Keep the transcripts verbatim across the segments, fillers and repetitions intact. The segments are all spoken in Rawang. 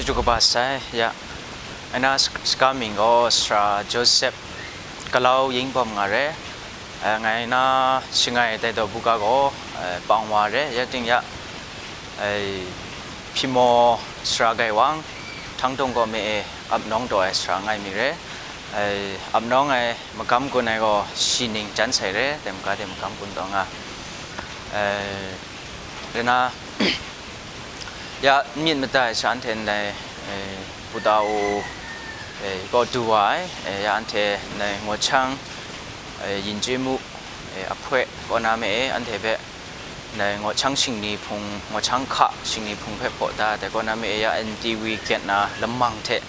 Jukvbà sè ya. Ena skaming go sra Joseph Kalau ying bom ngare. Ngai na shingai dai do buka go pangwa re ya ting ya. Pimo sra gai wang tangdong go me apnong do ai sra ngai mi re. Apnong ai makam kun ai go shining jan sai re, dem ka dem makam kun do nga. Rena ya, mit mvdai shan ten dai buda u go duwai ya ante nai ngochang yinjimu apwe go na me ante be nai ngochang shingni pung, ngochang ka shingni pung pe po da de go na me ya N T V get na lemang te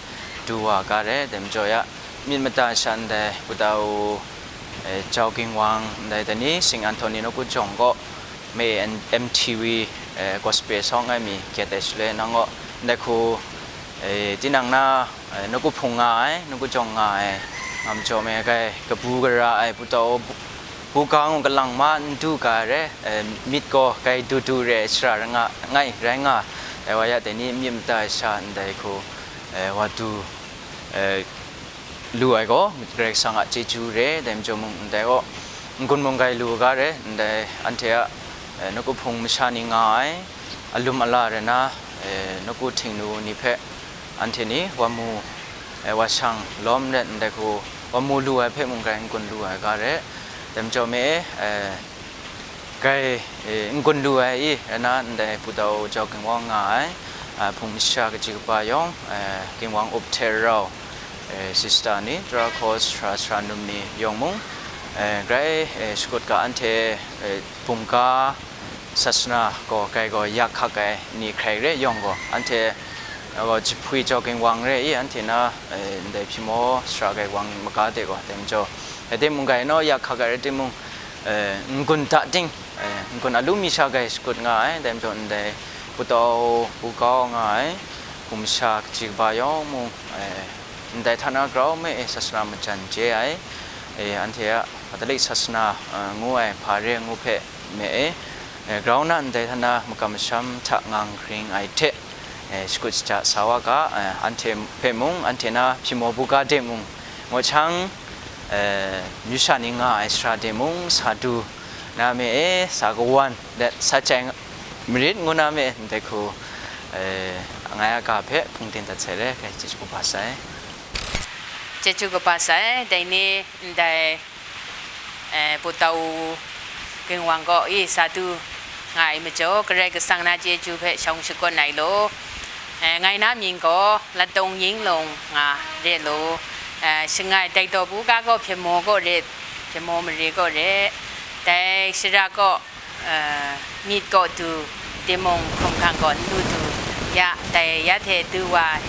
duwa ga re, dem jo ya. Mit mvdai shan dai buda u Jao Ging Wang dai dani Sing Anthony no ku jong go me M T V gospel song ai mi ke te shule nang go dai ku tinang na no ku pung nga ai, no ku jong nga ai, ngam jo me gai kabu gara ai buda u bu kang ga lang ma ndu ga re, mit go gai du du re sra nga ngai re nga. Dai wa ya deni mit mvdai shan dai ku wa du lu ai go, Grek sang a jeju re, dem jo mung ndai go, ngun mung gai lu ga re, ndai ante a no ku pung mvsha ni nga ai, alum ala re na no ku ting nu ni pe ante ni wa mu wa shang lom re, ndai ku wa mu lu ai pe mung gai ngun lu ai ga re, dem jo me Gai ngun lu ai i, ena ndai buda u Jao Ging Wang nga ai, pung mvsha kachikpa yong Ging Wang up te rao sister ni dra ko sra sra num ni yong mung. Gai shkut ka ante pung ka sasna go gai go yak kak ai ni krai re yong go ante go jipui Jao Ging Wang re i, ante na ndai pimo sra gai wang maka de go dem jo. Ede mung gai no yak kak ai re de mung ngun ta ding ngun alu mi sha gai shkut nga ai, dem jo ndai buda u bu ga nga ai, pung mvsha kachikpa yong mung ndai thana grao me e sasna mvjan je ai, ante a Catholic sasna ngu ai, pare ngu pe me e grao na ndai thana makam sham ta ngang kring ai te shkut cha sawa ga ante pe mung, ante na pimo bu ga de mung ngochang mvsha ni nga ai sra de mung sadu na me e sa ga wan de sa chang mrit ngu na me ndai ku ngai a ga pe pung tin ta che re, gai jeju kapa sai. Jeju kapa sai, dai ni ndai buda u Ging Wang go i sadu ngai mvjo, Grek sang na jeju pe shong shkut nai lo. Ngai na ming go Latong Ying Lung nga re lo. Shingai dai do bu ga go pimo go re, pimo mvre go re. Dai shira go mit go du, de mung kum kang go ndu du ya, dai ya te du wa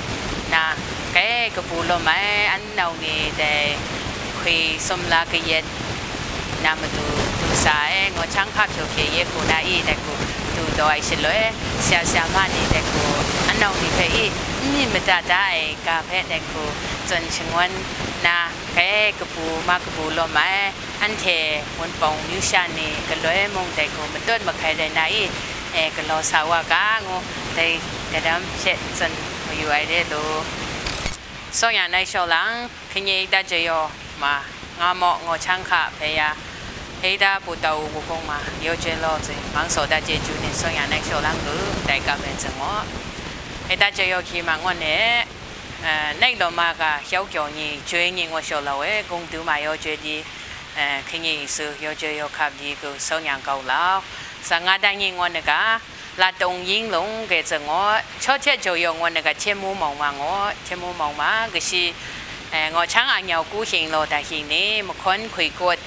na gai kabu lo mai an nau ni dai kui som la ke yet na ma du du sa e, ngochang ka pyo ke ye ku na i dai ku du do ai shi lo e, sia sia ma ni dai ku an nau ni pe i, ni mvda da ai ga pe dai ku zon shingwan na gai kabu ma kabu lo mai. Ante wun pong mvsha ni kaloi mung dai ku mvdot mvkai re na i, e kalo sawa ga ngu dai kadam shet zan yu ai re lo. Song yang nai shao lang, kanye da je yo ma, nga mo ngo chang ka pe ya. Hei da buda u wu kong ma, yo je lo zi, mang so da je ju ni song yang nai shao lang gu, dai ga me zeng mo. Hei da je yo ki ma ngo ne, nai lo ma ga, xiao kyo ni, jue ni ngo shao lo e, gong du ma yo je di, Kèní Yesu yojø yokap di gø sóngyang gø lao. Svng ngà dvngí ngò nø gà, latòng yíng lúng gè zø̀ ngò, chóchet jòyò ngò nø gà, chémú mòng mà ngò, chémú mòng mà gø shì, ngò chv́ng angnyò gú hìng lò dà hìng nì, mvkón kùì gùt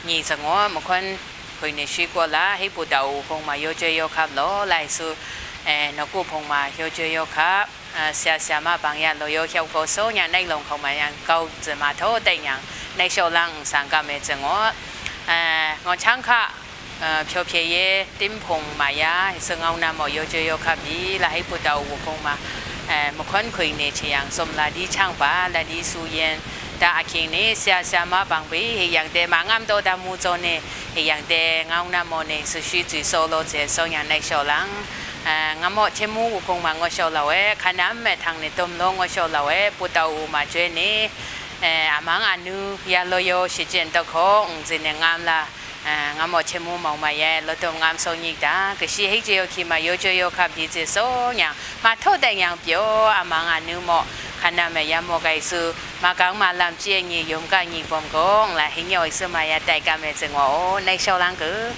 nì zø̀ ngò, mvkón kùì nì shì gùt la, hí bù dàù pùng mà yojø yokap lò, la Yesu, nò gù pùng mà yojø yokap. Sià sià mà bv̀ng yà lò yo hyok gø só nyà nèk lòng kòng mà yv̀ng gø zø̀ mà tó dèk yv̀ng nèk shò lv́ng svng gv̀m è zø̀ngò. Ngò chv́ng kaq pyò pyè ye dím pùng mà yà, Yesu ngà nà mò yojø yokap dì, laq hí bù dàù wù pùng mà mvkón kùì nì chì yv̀ng zø̀m laq dì chv́ng bà, laq dì su yén. Daq vkìng nì sià sià mà bv̀ng bì, hì yv̀ng dè mà ngv̀m dò daq mù zò nì, hì yv̀ng dè ngà nà mò nì, Yesu shì zùì só lò zè só nyà nèk shò lv́ng. Ngàmò Temu wukung mà ngò shòlòe, kanvm mètvng nì dvm ló ngò shòlòe, putau u mà jwé nì. Vmvng vnø yalò yo shìjìn dvkò ngzìn nì ngam la. Ngàmò Temu mò mà ye lodøm ngam só nyik dá gvshì hik jì yo kì mà yo jø yo kap dì zì só nyang mà todeng yv̀ng pyo vmvng vnø mò kanvm mè yamò gà Yesu mà gvng mà lvm jì nyi yøm gà nyi bom gong la hik nyò Yesu mà ya dai gà mè zì ngò o nai shòlvng gø.